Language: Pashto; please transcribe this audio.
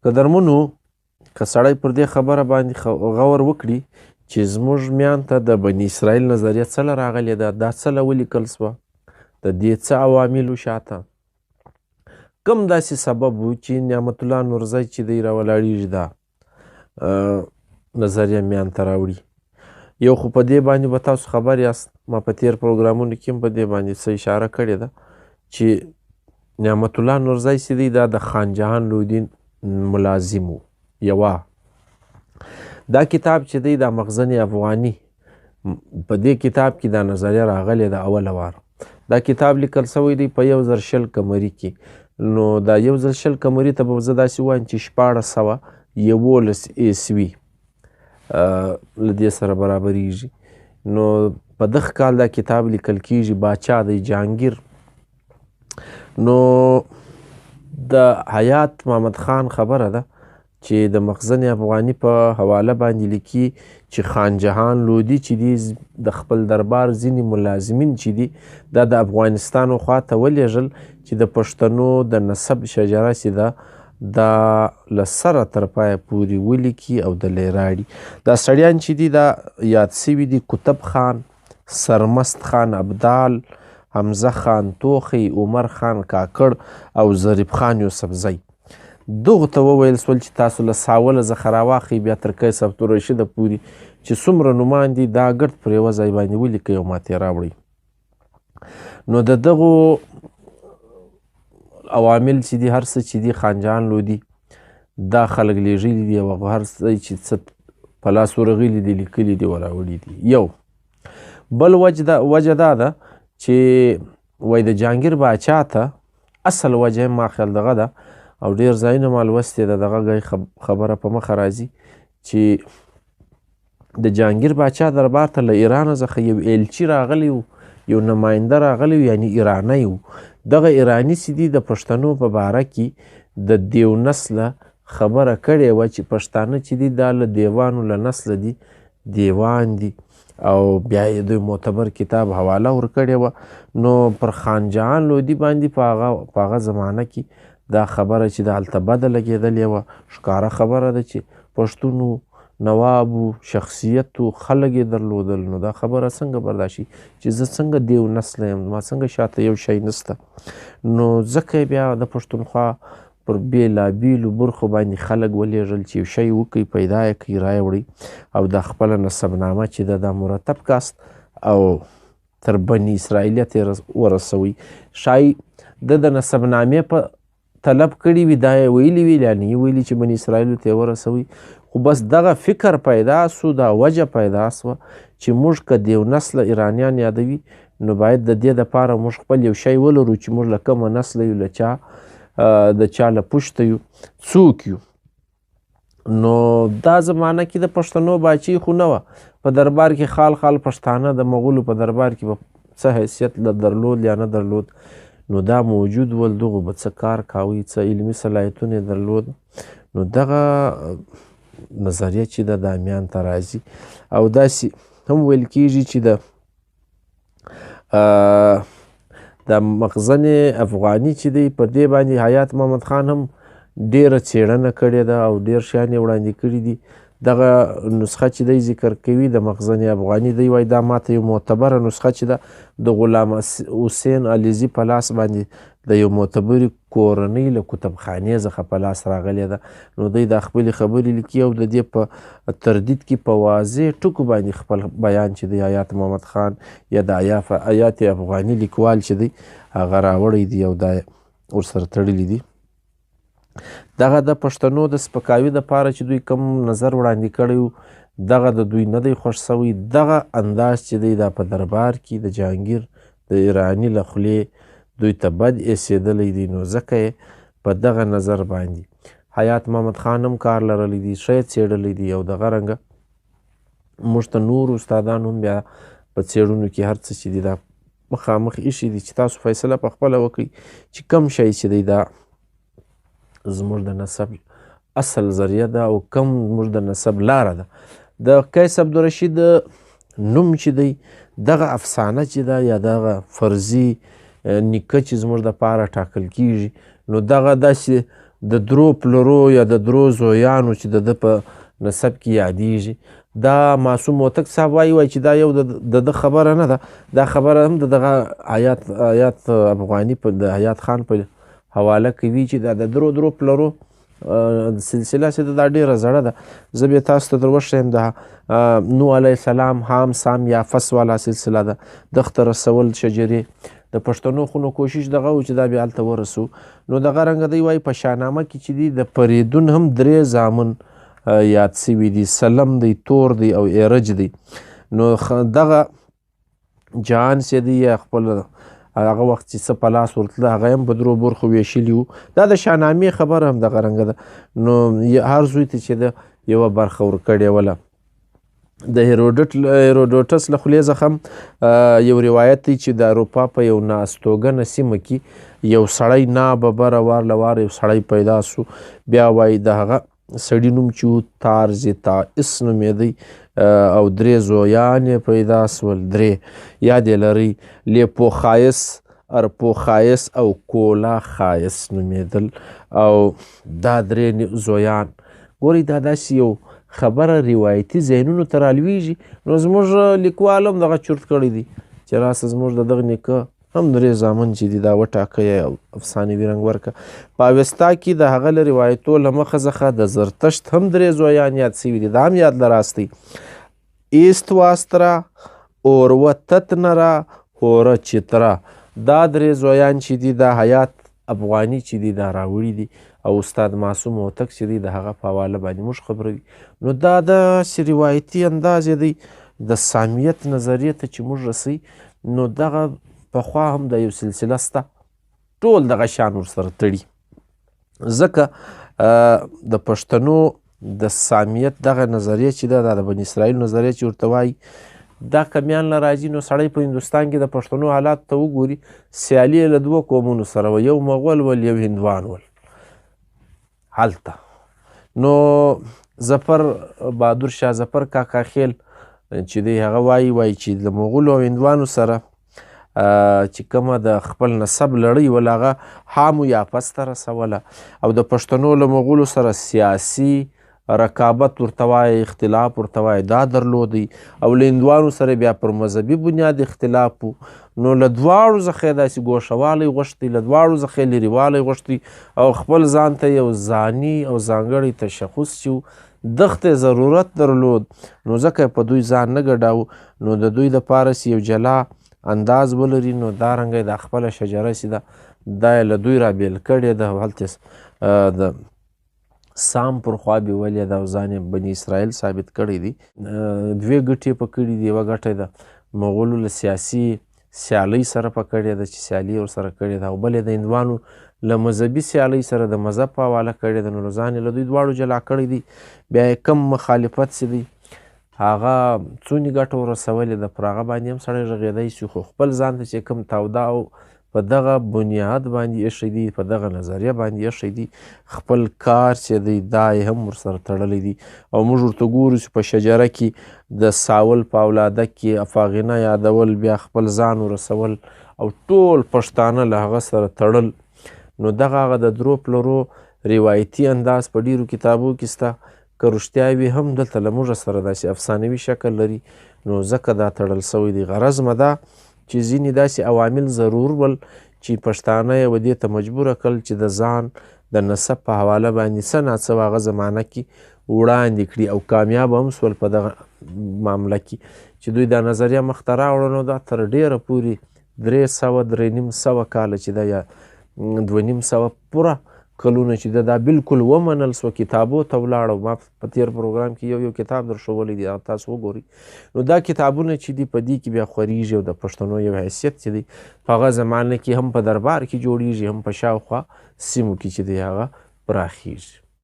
قدرمنو که سړی پر دې خبره باندې غور وکړي چې زموږ میان ته د بني اسرائیل نظریه څه له راغلې ده، دا څه له ولیکل سوه، د دې څه عواملو شاته کوم داسې سبب و چې نعمت الله نورزی چې دی راولاړېږي دا نظریه میان ته راوړي. یو خو په دې باندې به تاسو خبر یاست، ما په تیر پروګرامونو کې هم په دې باندې څه اشاره کړې ده چې نعمت الله نورزی چې دی دا د خان جهان لودین ملازم و. یوه دا کتاب چې دی دا مخزن افغاني، په دې کتاب کې دا نظریه راغلې ده اوله وار. دا کتاب لیکل سوی دی په 1020 قمري کې. نو دا 1020 قمري ته به زه داسې ووایم چې 1611 عیسوي له دې سره برابرېږي. نو په دغه کال دا کتاب لیکل کیږي، باچا دی جهانګیر. نو د حیات محمد خان خبره ده چې د مخزن افغاني په حواله باندې لیکي چې خان جهان لودي چې دي د خپل دربار ځینې ملازمین چې دي دا د افغانستان خوا ته ولېږل چې د پښتنو د نسب شجره چې ده دا له سره تر پایه پورې ولیکي او د راړي. دا سړیان چې دي دا یاد سوي دي: کتب خان، سرمست خان ابدال، حمزه خان توخی، عمر خان کاکړ او ظریف خان یوسفزی. دغو ته وویل سول چې تاسو له ساوله څخه راواخلئ بیا تر قیس عبدالرشیده پورې چې څومره نومان دي دا ګرد پر یوه ځای باندې ولیکئ او ماته یې راوړئ. نو د دغو عوامل چې دي هر څه چې دي خان جهان لودي دا خلک لېږلي دي او هغه هر څه چې څه په لاس ورغلي دي لیکلي دي وراوړي دي. یو بل وجه دا ده چې وایي د جهانګیر باچا ته اصل وجه ما خیال دغه ده او ډېر ځایونه ما لوستې ده، دغه ګۍ خبره په مخه راځي چې د جهانګیر باچا دربار ته له ایرانه څخه یو ایلچي راغلی و، یو نماینده راغلی و، یعنی ایرانی و. دغه ایرانی چې دي د پښتنو په باره کې د دیو نسله خبره کړې وه چې پښتانه چې دي دا له دیوانو له نسله دي، دیوان دي، او بیا یې دوی معتبر کتاب حواله ورکړې وه. نو پر خان جهان لودي باندې په هغه زمانه کې دا خبره چې د هلته بده لګېدلې وه، ښکاره خبره ده چې پښتون و، نواب و، شخصیت و، خلک یې درلودل. نو دا خبره څنګه برداشت شي چې زه څنګه دیو نسله یم، ما څنګه شاته یو شی نسته. نو ځکه یې بیا د پښتونخوا پر بېلابېلو برخو باندې خلک ولېږل چې یو شی وکړي، پیدا یې کړي، رایې وړي او دا خپله نسبنامه چې ده دا مرتب کاست او تر بني اسرائیلیت یې ورسوي. ښایي ده د نسبنامې په طلب کړي وي، دا یې ویلي وي، یعنې یې ویلي چې بني اسرائیلو ته یې ورسوي. خو بس دغه فکر پیدا سو، دا وجه پیدا سوه چې موږ که دیو نسله ایرانیان یادوي نو باید د دې دپاره موږ خپل یو شی ولرو چې موږ له کومه نسله یو، له چا د چا له پشته یو، څوک یو. نو دا زمانه کې د پښتنو باچي خو نه وه، په دربار کې خال خال پښتانه د مغولو په دربار کې به څه حیثیت له درلود یا نه درلود، نو دا موجود ول، دغو به څه کار کاوی، څه علمي صلاحیتونه یې درلود. نو دغه نظریه چې ده دا میان ته راځي. او داسې هم ویل کیږي چې د مخزن افغاني چې دی پر دې باندې حیات محمد خان هم ډېره څېړنه کړې ده او ډېر شیان یې وړاندې کړي دي. دغه نسخه چې دی ذکر کوي د مخزن افغاني، دی وایي دا ماته یو معتبره نسخه چې ده د غلام حسین علیزي په لاس باندې د یو معتبرې کورنۍ له کتبخانې څخه په لاس راغلې ده. نو دی دا خپلې خبرې لیکي او د دې په تردید کې په واضح ټکو باندې خپل بیان چې دی حیات محمد خان یا د حیات افغاني لیکوال چې دی هغه راوړی دی او دا ورسره تړلي دي. دغه د پښتنو د سپکاوي دپاره چې دوی کوم نظر وړاندې کړی و دغه د دوی نه دی خوښ سوی. دغه انداز چې دی دا په دربار کې د جهانګیر د ایراني له خولې دوی ته بد ایسېدلی دی، نو ځکه یې په دغه نظر باندې حیات محمد خان هم کار لرلی دی، ښه یې څېړلی دی. او دغه رنګه موږ ته نور استادان هم بیا په څېړنو کې هر څه چې دي دا مخامخ ایښي دي چې تاسو فیصله په خپله وکړئ چې کم شی چې دی دا زموږ د نسب اصل ذریعه ده او کم زموږ د نسب لاره ده. د قیس عبدالرشید نوم چې دی دغه افسانه چې ده یا دغه فرضي نیکه چې زموږ دپاره ټاکل کیږي، نو دغه داسې د درو پلرو یا د درو زویانو چې د ده په نسب کې یادیږي، دا معصوم هوتک صاحب وایي چې دا یو د ده خبره نه ده، دا خبره هم د دغه حیات افغاني په د حیات خان په حواله کوي چې دا د درو پلرو سلسله چې دا ډېره زړه ده. زه بیا تاسو ته در وښیم د نوح علیه السلام هام سام یا فس والا سلسله ده، دښته رسول شجرې د پښتنو خونو کوشش دغه و چې دا بیا هلته ورسو. نو دغه رنګه دی وایي په شاهنامه کې چې دي د پریدون هم درې زامن یاد سوي دي، سلم دی، تور دی او ایرج دی. نو دغه جهان چې دی یا خپل هغه وخت چې څه په لاس ورتله هغه هم په درو برخو ویشلي وو. دا د شاهنامې خبره هم دغه رنګه ده. نو هر زوی ته چې ده یوه برخه ورکړې وله. د هیروډوټس له خولې څخه هم یو روایت دی چې د اروپا په یو ناستوګنه سیمه کې یو سړی ناببره وار له واره یو سړی پیدا سو، بیا وایي د هغه سړي نوم چې و تارز تائس نومېدی او درې زویان یې پیدا سول، درې یاد یې لرئ، لیپوخایس، ارپوخایس او کولا خایس نومېدل. او دا درې زویان ګورئ، دا داسې یو خبره روایتي ذهنونو ته رالویږي. نو زموږ لیکوال هم دغه چورت کړی دی چې راسه زموږ د دغه نیکه هم درې زامن چې دي دا وټاکه او افسانوي رنګ ورکه. په اوستا کې د هغه له روایتو له مخه څخه د زرتشت هم درې زویان یاد سوي دي، دا هم یاد له راستئ، ایستواسترا، اوروه تتنرا، هوره چترا. دا درې زویان چې دي دا حیات افغاني چې دي دا راوړي دي او استاد معصوم هوتک چې دی د هغه په حواله باندې موږ خبروي. نو دا داسې روایتي انداز دی د سامیت نظریې ته چې موږ رسي. نو دغه پخوا هم د یو سلسله سته، ټول دغه شان ورسره تړي، ځکه د پښتنو د سامیت دغه نظریه چې ده، دا د بني اسرائیل نظریه چې ورته وایي، دا کمیان له راځي. نو سړی په هندوستان کې د پښتنو حالات ته وګوري، سیالي یې له دوو قومونو سره وه، یو مغول ول، یو هندوان ول هلته. نو ظفر بهادر شاه ظفر کاکاخیل چې دی هغه وایي چې له مغولو او هندوانو سره چې کومه د خپل نسب لړۍ وله هغه هامو یا پس ته رسوله، او د پښتنو له مغولو سره سیاسي رقابت ورته وایي، اختلاف ورته وایي، دا درلودی، او له هندوانو سره بیا پر مذهبي بنیاد اختلاف و. نو له دواړو څخه یې داسې ګوښهوالی غوښتی، له دواړو څخه یې لرېوالی غوښتی، او خپل ځان ته یو ځاني او ځانګړی تشخص چې و دښته ضرورت درلود، نو ځکه یې په دوی ځان نه ګډاوه. نو د دوی دپاره چې یو جلا انداز ولري، نو دا رنګه یې دا خپله شجره چې ده دا یې له دوی رابېل کړې ده، او هلته د سام پر خوا بیولې ده او ځان یې بني اسرائیل ثابت کړی دی. دوې ګټې په کړې دي، یوه ګټه یې د مغولو له سیاسي سیالۍ سره په کړې ده چې سیالي یې ورسره کړې ده، او بل یې د هندوانو له مذهبي سیالۍ سره د مذهب په حواله کړې ده. نو ځان یې له دوی دواړو جلا کړی دی. بیا یې کم مخالفت چې دی هغه څونې ګټه ورسولې ده، پر هغه باندې هم سړی غږېدی شي، خو خپل ځان ته چې کوم تاوده او په دغه بنیاد باندې ایښی دی، په دغه نظریه باندې ایښی دی، خپل کار چې دی دا یې هم ورسره تړلی دی. او موږ ورته ګورو چې په شجره کې د ساول په اولاده کې افاغنه یادول، بیا خپل ځان ورسول او ټول پښتانه له هغه سره تړل. نو دغه هغه د درو پلرو روایتي انداز په ډېرو کتابو کې سته، که رښتیا وي هم دلته له موږ سره داسې افسانوي شکل لري، نو ځکه دا تړل سوی دی. غرض مه دا چې ځینې داسې عوامل ضرور ول چې پښتانه یې و دې ته مجبوره کړل چې د ځان د نسب په حواله باندې څه ناڅه په هغه زمانه کې وړاندې کړي، او کامیاب هم سول په دغه معامله کې چې دوی دا نظریه مخته راوړه. نو دا تر ډېره پورې 300 350 کاله چې ده یا 250 پوره کلونه چې ده دا بالکل ومنل سوه، کتابو ته ولاړه. ما په تېر پروګرام کې یو یو کتاب در ښوولی دی، هغه تاسو وګورئ. نو دا کتابونه چې دي په دې کې بیا خورېږي، او د پښتنو یو حیثیت چې دی په هغه زمانه کې هم په دربار کې جوړېږي، هم په شاوخوا سیمو کې چې دی هغه پراخېږي.